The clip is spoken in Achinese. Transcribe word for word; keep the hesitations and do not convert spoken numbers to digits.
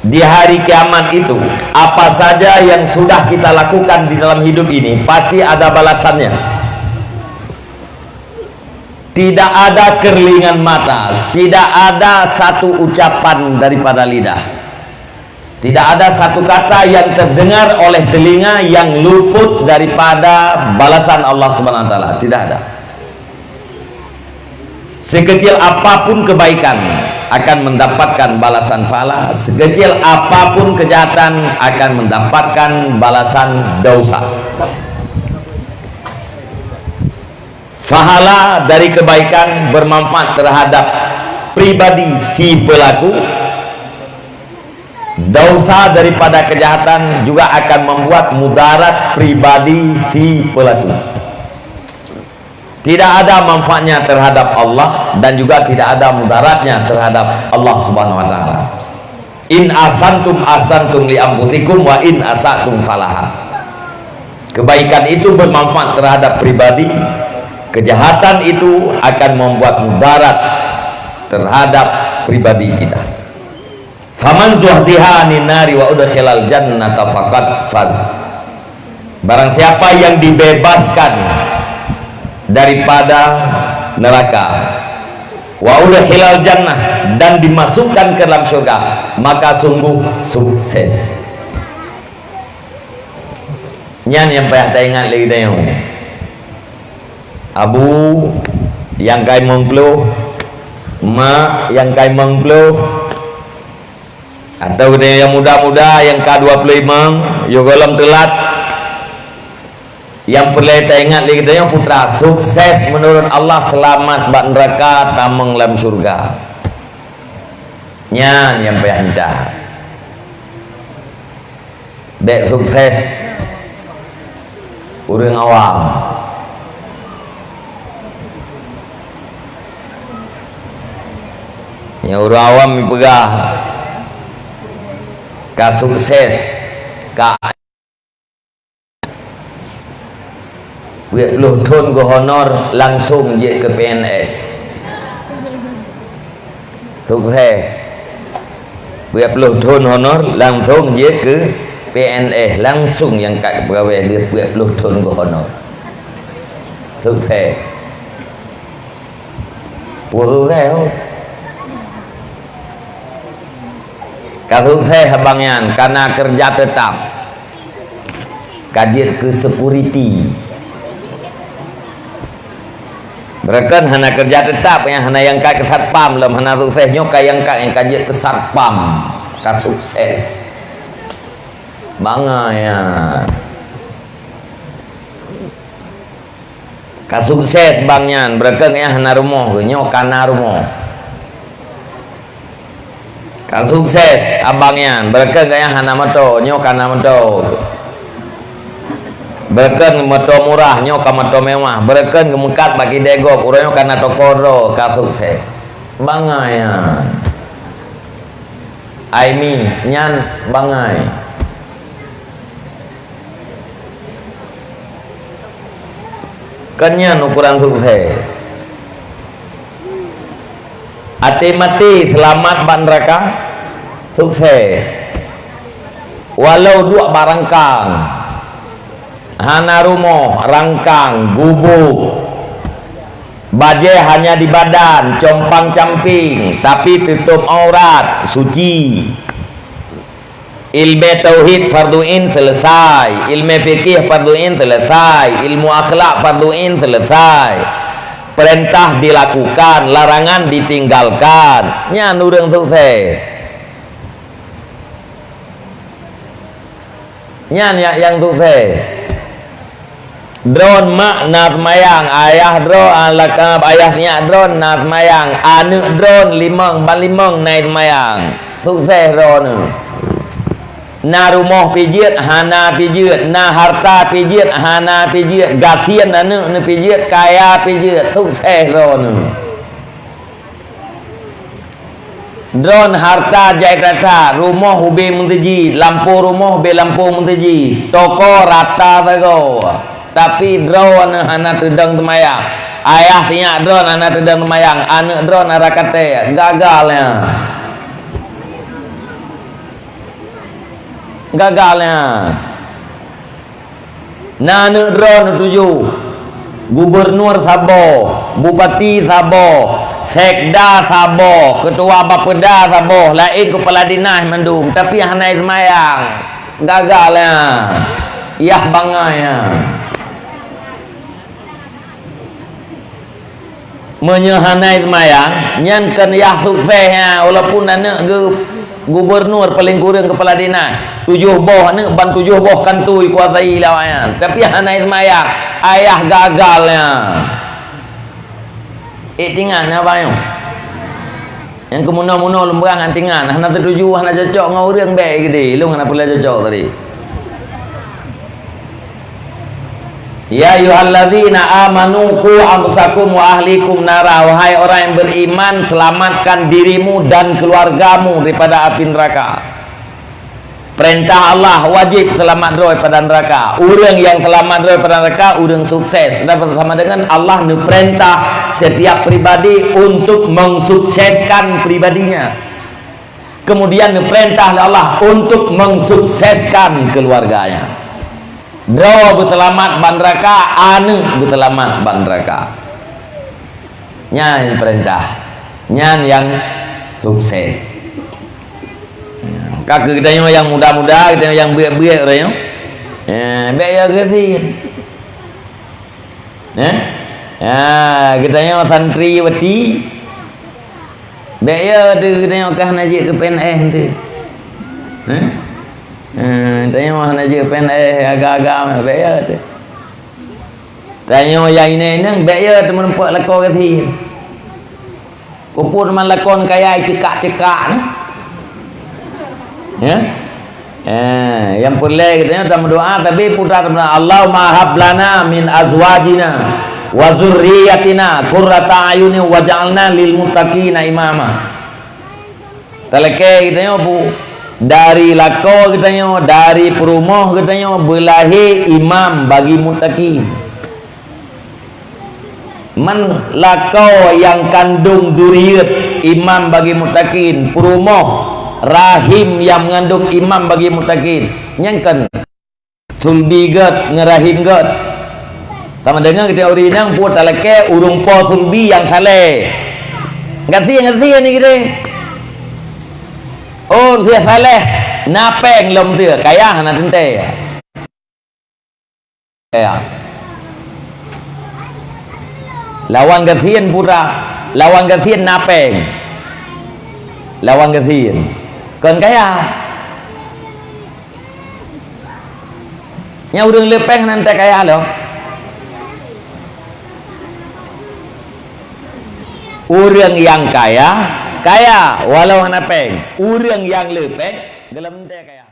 Di hari kiamat itu, apa saja yang sudah kita lakukan di dalam hidup ini, pasti ada balasannya. Tidak ada kerlingan mata, tidak ada satu ucapan daripada lidah, tidak ada satu kata yang terdengar oleh telinga yang luput daripada balasan Allah Subhanahu wa Taala. Tidak ada. Sekecil apapun kebaikan akan mendapatkan balasan pahala, sekecil apapun kejahatan akan mendapatkan balasan dosa. Pahala dari kebaikan bermanfaat terhadap pribadi si pelaku, dosa daripada kejahatan juga akan membuat mudarat pribadi si pelaku. Tidak ada manfaatnya terhadap Allah dan juga tidak ada mudaratnya terhadap Allah Subhanahu wa Taala. "In ahsantum ahsantum li anfusikum wa in asatum falaha." Kebaikan itu bermanfaat terhadap pribadi, kejahatan itu akan membuat mudarat terhadap pribadi kita. "Faman zuhziha 'anin nari wa udkhilal jannata faqad faz." Barang siapa yang dibebaskan daripada neraka, wa udkhilal jannah, dan dimasukkan ke dalam syurga, maka sungguh sukses. Nyan nyang payah taingat lé geutanyoe. Abu nyang ka limong ploh, mak nyang ka limong ploh, atau geutanyoe nyang muda-muda nyang ka dua ploh limong, yoh gohlom teulat. Nyang peureulée taingat lé geutanyoe putra, sukses meunurot Allah, seulamat bak neuraka, tamong lam syurga. Nyan nyang payah mita. Bék sukses ureuëng awam. Nyang ureuëng awam jipeugah ka sukses, ka peuet ploh thon geuhonor langsong jeuet keu P N S. Sukses. Peuet ploh thon honor langsong jeuet keu P N S, langsong nyang ka peugawée lheueh peuet ploh thon geuhonor. Sukses. Peue sukses, ho? Ka sukses abang nyan, ka na keureuja teutap. Ka jeuet keu security. Beureukan hana keureuja teutap, nyang hana nyang ka keu satpam lom, hana sukses nyoe ka nyang ka, nyang ka jeuet keu satpam. Ka sukses. Bangai nyan. Ka sukses bang nyan, beureukan nyang hana rumoh, nyoe ka na rumoh. Ka sukses abang nyan, beureukan nyang hana moto, nyoe ka na moto. Beureukan moto murah, nyoe ka moto mewah. Beureukan geumeukat bak kidée gob, uroe nyoe ka na toko droe, ka sukses. Bangai nyan. Aimi nyan bangai. Kon nyan ukuran sukses. Até maté seulamat bak neuraka, sukses. Walau duek bak rangkang, hana rumoh, rangkang, gubuk, bajée hanya di badan, compang-camping, tapi tutup aurat, suci. Ilmu tauhid fardu ain selesai, ilmu fikih fardu ain selesai, ilmu akhlak fardu ain selesai. Perintah dilakukan, larangan ditinggalkan. Nyan ureuëng sukses. Nyan nyang, nyang sukses. Droeneuh mak na seumayang, ayah droe, ah, laka-, ayah nyak droeneuh na seumayang, aneuëk droeneuh limong ban limong na seumayang. Sukses droeneuh. Na rumoh pih jeuet, hana pih jeuet, na hareuta pih jeuet, hana pih jeuet, gasien aneuëk neuh pih jeuet, kaya pih jeuet, sukses droeneuh. Droeneuh hareuta jai rata, rumoh ubé meuseuji, lampôh rumoh ubé lampôh meuseuji, toko rata sagoe. Tapi droeneuh hana teudong seumayang. Ayah sinyak droeneuh hana teudong seumayang, aneuëk droeneuh hana ka tée, gagal nyan. Gagal nyan. Na aneuk droe neutujoh, gubernur saboh, bupati saboh, sekda saboh, ketua bapeda saboh, laén kepala dinas mandum, tapi hana seumayang. Gagal nyan. Yah bangai nyan. Meunyoe hana seumayang, nyan kon yah sukses nyan, walaupun aneuk geu-, gubernur paling kureueng kepala dinas, tujoh boh aneuk ban tujoh boh kantô ikuasai lé awaknyan, tapi hana seumayang, ayah gagal nyan. Ék tingan nyan, Abang, nyoe. Nyang keumeunö-meunö lôn peugah ngon tingan, hana teutuju, hana cocok ngon ureuëng, bék geude, lôn hana peureulée cocok tadi. Ya ayyuhallazina amanu qu anfusakum wa ahlikum nara, wahai orang yang beriman, selamatkan dirimu dan keluargamu daripada api neraka. Perintah Allah wajib selamat droe pada neraka. Ureuëng nyang selamat droe pada neraka, ureuëng sukses. Dan sama dengan Allah neuperintah setiap pribadi untuk mensukseskan pribadinya. Kemudian neuperintah lé Allah untuk mensukseskan keluarganya. Droe beuseulamat bak neuraka, aneuk beuseulamat bak neuraka. Nyan peurintah. Nyan nyang sukses. Ka keu geutanyoe nyang muda-muda, geutanyoe nyang biet-biet uroe nyoe. Eh, bék ya geusin. Eh? Ya, geutanyoe santriwati. Bék ya teuh geutanyoe ka hana jeuet keu P N S teuh. Eh? Eh, tanyoe hana jeuet P N S agam-agam, bék ya teuh. Tanyoe nyang inong-inong, bék ya teuh meureumpok lakoe gasien. Peue teuma lakoe kaya cekak-cekak nyan. Ya? Eh, nyang peureulée geutanyoe tameudoá, tapi putra tameudoá, "Allahumma hab lana min azwajina wa dzurriyyatina qurrata a'yunin waj'alna lil muttaqina imama." Talakée geutanyoe pu-, dari lakoe geutanyoe, dari peurumoh geutanyoe beulahé imam bagi muttaqin. Man lakoe nyang kandong duriyeuet imam bagi muttaqin, peurumoh rahim nyang meungandong imam bagi muttaqin, nyang kon sulbi gét ngon rahim gét. Sama dengan geutanyoe ureuëng inong pu talakée ureuëng po sulbi nyang saleh. Gasien-gasien ni geude. Oh, si saleh na péng lom teuh, kaya hana teuntée. Ya. Lawan gasien putra, lawan gasien na péng. Lawan gasien. Kon kaya. Nyang ureuëng le péng hana teuntée kaya lom. Ureuëng nyang kaya, kaya walau hana péng. Ureuëng nyang le péng, gohlom teuntée kaya.